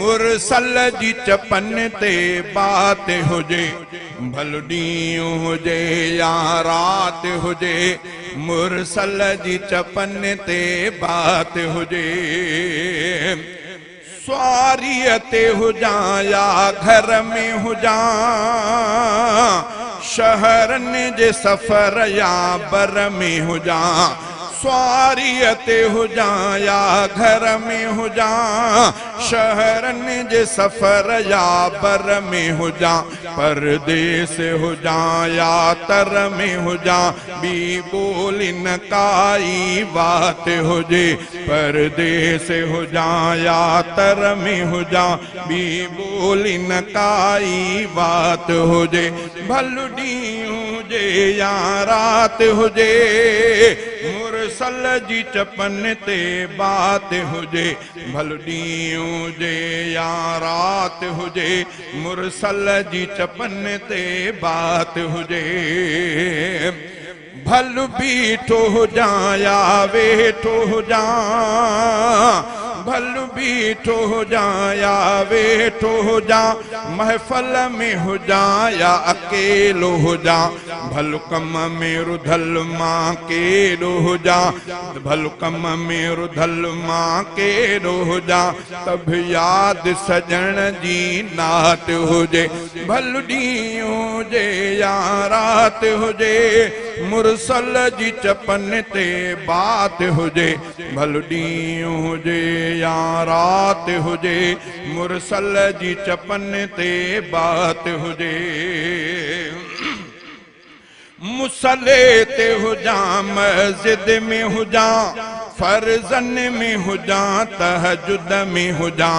मुरसल जी चपन ते बात हुजे, भल ॾींहुं हुजे या रात हुजे, मुरसल जी चपन ते बात हुजे। सवारीअ ते हुजां या घर में हुजां, शहरनि जे सफ़र या बर में हुजां, सवारीअ ते हुजां या घर में हुजां, शहरनि जे सफ़र या बर में हुजां, परदेस हुजां या तर में हुजां, ॿी ॿोली न काई वात हुजे, परदेस हुजां या तर में हुजां, ॿी ॿोली न काई वात हुजे, भल ॾींहुं हुजे या रात हुजे, मुरसल जी चपन ते बात हुजे, भल ॾींहुं हुजे या रात हुजे, मुरसल जी चपन ते बात हुजे। भल बीठो हुजां या वेठो हुजां, भल बीठो हुजां या वेठो हुजां, महफ़िल में हुजां या अकेलो हुजां, भल कम में रुधल मां केॾो हुजां, भल कम में रुधल मां केॾो हुजां, तब याद सजण जी नात हुजे, भल ॾींहुं हुजे या रात हुजे, मुरसल जी चपन ते बात हुजे, भल ॾींहुं हुजे या रात हुजे, मुरसल जी चपन ते बात हुजे। मुसले ते हुजां मस्जिद में हुजां, फर्ज़न में हुजां तहज्जुद में हुजां,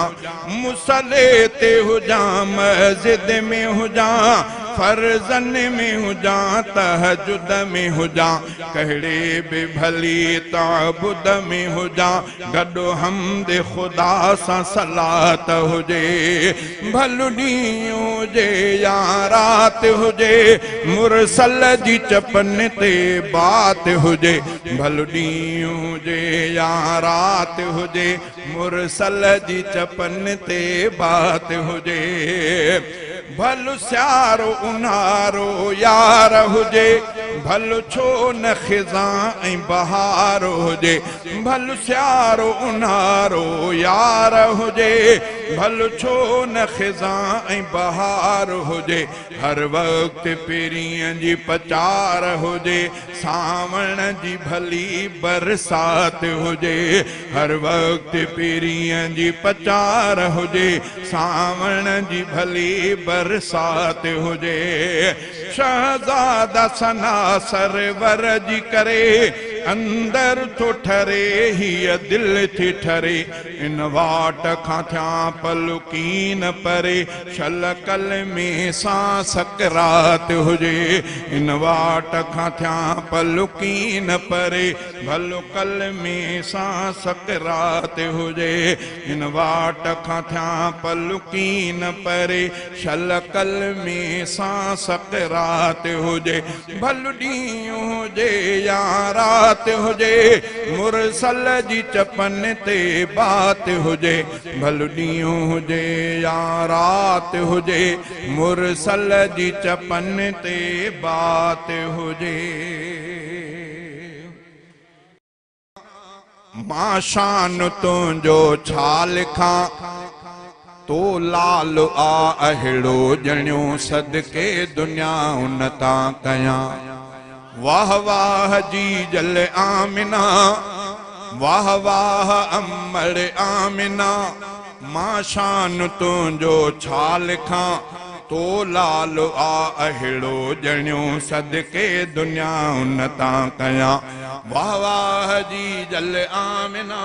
मुसले ते हुजां मस्जिद में हुजां, फर्ज़न में हुजां तहज्जुद में हुजां, कहिड़े बि भली ताबुद में हुजां, गॾु हम्द ख़ुदा सां सलात हुजे, भल ॾींहुं हुजे या रात हुजे, मुरसल जी चपन ते बात हुजे, भल ॾींहुं हुजे या रात हुजे, मुरसल जी चपन ते बात हुजे। भल सियारो उन्हारो यार हुजे, भल छो न ख़िज़ां ऐं बहार हुजे, भल सियारो उन्हारो यार हुजे, भल छो न ख़िज़ां ऐं बहार हुजे, हर वक़्त पीरीअ जी पचार हुजे, सावण जी भली बरसात हुजे, हर वक़्त पीरीअ जी पचार हुजे, सावण जी भली बरसात हुजे। शहज़ादा सना सरवर जी करे, अंदर थो ठरे हीअ दिल थी ठरे, इन वाट खां थियां पलुकीन परे, शल कलमे सां सकरात हुजे, इन वाट खां थियां पलुकीन परे, भलो कलमे सां सकरात हुजे, इन वाट खां थियां पलुकीन परे, शल कलमे सां सकरात हुजे, भल ॾींहुं हुजे या रात हुजे, मुरसल जी चपन ते बात हुजे, भल ॾींहुं हुजे या रात हुजे, मुरसल जी चपन ते बात हुजे। मां शान तुंहिंजो छा लिखां, तो लाल आ अहिड़ो ॼणियो, सदके दुनिया उन तां कयां। वाह वाह जी जल आमिना, वाह वाह अमर आमिना, मां शान तुंहिंजो छा लिखां, तो लाल आ अहिड़ो ॼणियो, सदके दुनिया उन तां कयां। वाह वाह जी जल आमिना।